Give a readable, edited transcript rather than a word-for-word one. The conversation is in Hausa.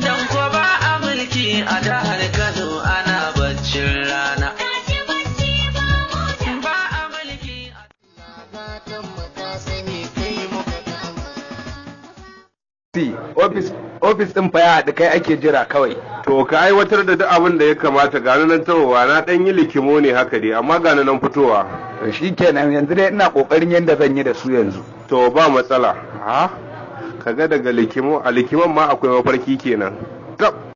Dan ko ba a mulki a jihar Kano ana baccin rana. Ba a mulki a Ofis ofis din fa ya haɗu, kai ake jira kawai. To ka aiwatar da duk abin da ya kamata. Gani nan tawowa, na ɗan yi likimo ne haka dai, amma gani nan fitowa. To shikenan, yanzu dai ina kokarin yanda zan yi da su yanzu. To ba matsala. Ha? Kaga daga likimo a likiman ma akwai mafarki kenan. Tab.